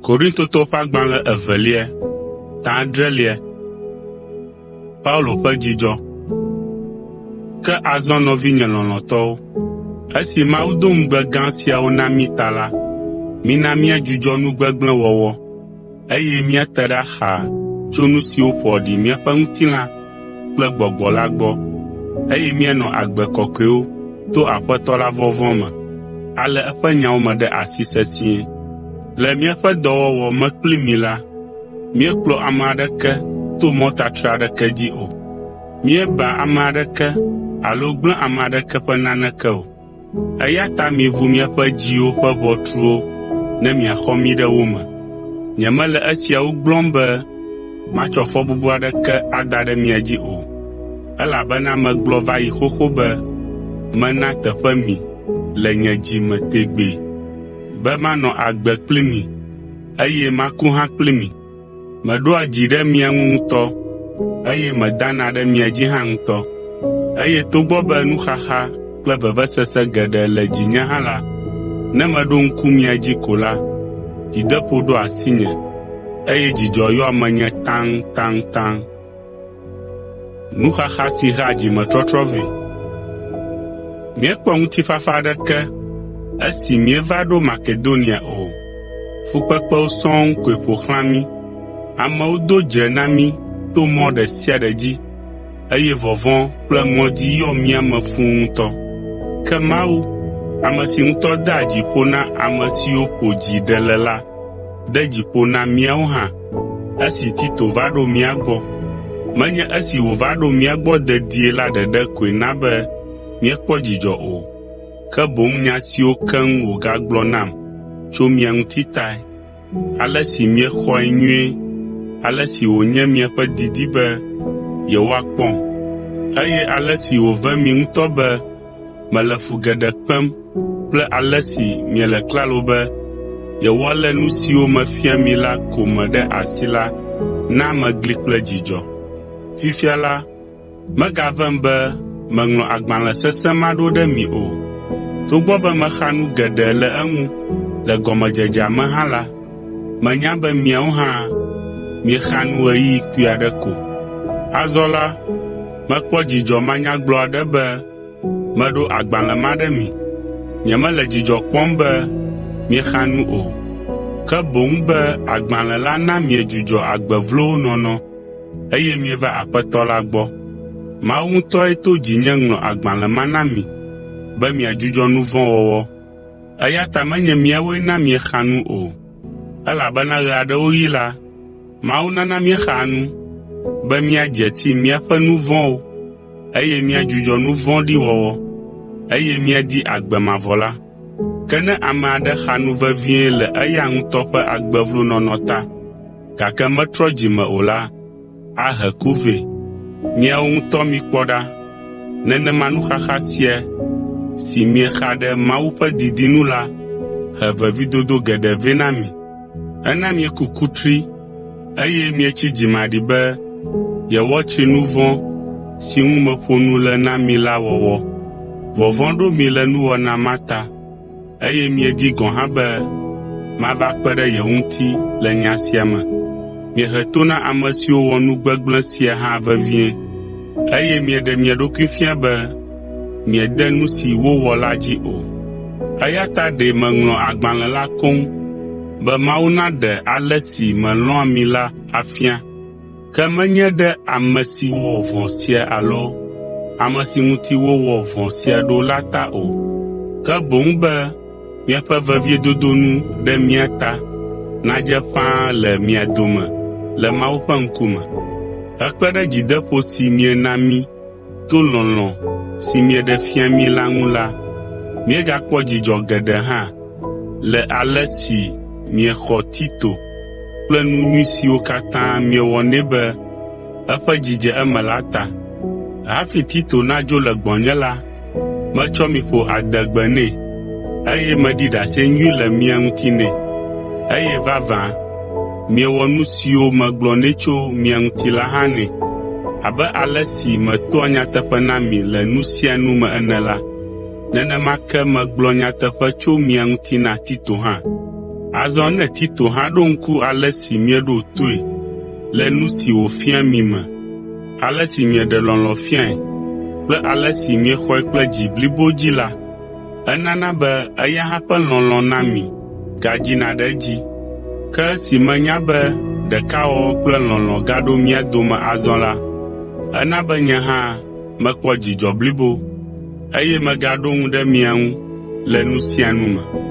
Korintotɔwo ƒe agbalẽ evelia, ta adrelia. Paulo ƒe dzidzɔ. Ke azɔ nɔvinye lɔlɔ̃tɔwo, esi Mawu do ŋugbe gã siawo na mí ta la, mina míadzudzɔ nu gbegblẽ wɔwɔ, eye míate ɖa xaa tso nu siwo ƒoa ɖi míaƒe ŋutilã kple gbɔgbɔ la gbɔ, eye míanɔ agbe kɔkɔewo to Aƒetɔ la vɔvɔ̃ me, alé eƒe nyawo me ɖe asi sesĩe. Le míaƒe dɔwɔwɔ me kpli mi la, míekplɔ ame aɖeke to mɔ tatra aɖeke dzi o. Míeba ame aɖeke alo gblẽ ame aɖeke ƒe naneke o. Eya ta miʋu miaƒe dziwo ƒe ʋɔtruwo ne miaxɔ mí ɖe wo me. Nyemele esiawo gblɔm be matsɔ fɔbubu aɖeke ada ɖe mia dzi o, elabena megblɔ va yi xoxo be mena teƒe mi le nye dzi me tegbee be manɔ agbe kpli mi, eye maku hã kpli mi. Meɖoa dzi ɖe mia ŋu ŋutɔ, eye medana ɖe mia dzi hã ŋutɔ. Eye togbɔ be nuxaxa kple vevesese geɖe le dzinye hã la, ne meɖo ŋku mia dzi ko la, dzideƒo ɖoa asinye, eye dzidzɔ yɔa menye taŋtaŋtaŋ. Míekpɔ ŋutifafa aɖeke esi míeva ɖo Makedonia o. Fukpekpewo sɔŋ koe ƒo xlã mí. Amewo do dzre na mí to mɔ ɖe sia ɖe dzi, eye vɔvɔ̃ kple ŋɔdzi yɔ mía me fũu ŋutɔ. Ke Mawu, ame si ŋutɔ dea dzi ƒo na ame siwo ƒo dzi ɖe le la, de dzi ƒo na míawo hã esi Tito va ɖo mía gbɔ. Menye esi wòva ɖo mía gbɔ dedie la ɖeɖe koe na be míekpɔ dzidzɔ o, ke boŋ nya siwo keŋ wògagblɔ nam tso mia ŋuti tae. Ale si miexɔe nyuie, ale si wònye miaƒe didi be yewoakpɔm, eye ale si wòve mi ŋutɔ be mele fu geɖe kpem kple ale si miele klalo be yewoalé nu siwo mefia mi la ko me ɖe asi la na megli kple dzidzɔ. Fifia la, megavem be meŋlɔ agbalẽ sesẽ ma ɖo ɖe mi o. Togbɔ be mexa nu geɖe le eŋu le gɔmedzedzea me hã la, menya be miawo hã miexa nu ɣeyiɣi kpui aɖe ko. Azɔ la, mekpɔ dzidzɔ manyagblɔ aɖe be meɖo agbalẽ ma ɖe mi. Nyemele dzidzɔ kpɔm be miexa nu o, ke boŋ be agbalẽ la na miedzudzɔ agbe vlowo nɔnɔ, eye mieva Aƒetɔ la gbɔ. Mawu ŋutɔe to dzinye ŋlɔ agbalẽ ma na mi be miadzudzɔ nu vɔ̃ wɔwɔ, eya ta menye míawoe na miexa nu o, elabena ɣe aɖewo ɣi la, Mawu nana míexaa nu be míadze si míaƒe nu vɔ̃wo, eye míadzudzɔ nu vɔ̃ɖi wɔwɔ, eye míadi agbe mavɔ la. Ke ne ame aɖe xa nu vevie le eya ŋutɔ ƒe agbe vlo nɔnɔ ta, gake metrɔ dzi me o la, ahe ku vɛ. Miawo ŋutɔ mikpɔ ɖa, nenema nuxaxa sia si miexa ɖe Mawu ƒe didi nu la he veviedodo geɖe vɛ na mi. Ena mieku kutri, eye mietsi dzimaɖi be yewoatsri nu vɔ̃ si ŋu meƒo nu le na mi la wɔwɔ. Vɔvɔ̃ ɖo mi le nuwɔna ma ta, eye miedi gɔ̃ hã be mava kpe ɖe yewo ŋuti le nya sia me. Miehe to na ame siwo wɔ nu gbegblẽ sia hã vevie, eye mieɖe mia ɖokui fia be miede nu si wowɔ la dzi o. Eya ta ɖe meŋlɔ agbalẽ la koŋ be Mawu naɖe ale si melɔ̃a mi la afia, ke menye ɖe ame si wɔ vɔ̃ sia alo ame si ŋuti wowɔ vɔ̃ sia ɖo la ta o, ke boŋ be miaƒe veviedodonu ɖe mía ta nadze ƒãa le mia dome le Mawu ƒe ŋkume. Hekpe ɖe dzideƒo si miena mí to lɔlɔ̃ si mieɖe fia mí la ŋu la, míegakpɔ dzidzɔ geɖe hã le ale si miexɔ Tito kple nu nyui siwo katã miewɔ nɛ be eƒe dzi dze eme la ta. Hafi Tito nadzo le gbɔnye la, metsɔ mi ƒo adegbe nɛ, eye meɖi ɖase nyui le mia ŋuti nɛ, eye vavã, miewɔ nu siwo megblɔ nɛ tso mia ŋuti la hã nɛ. Abe ale si metoa nyateƒe na mi le nu sia nu me ene la, nenema ke megblɔ nyateƒe tso mia ŋuti na Tito hã. Azɔ ne Tito hã ɖo ŋku ale si mieɖo toe le nu si wòfia mi me, ale si mieɖe lɔlɔ̃ fiae kple ale si miexɔe kple dzi blibo dzi la, enana be eya hã ƒe lɔlɔ̃ na mi gadzina ɖe edzi. Ke esi menya be ɖekawɔwɔ kple lɔlɔ̃ gaɖo mía dome azɔ la, ena be nye hã mekpɔ dzidzɔ blibo, eye megaɖo ŋu ɖe mia ŋu le nu sia nu me.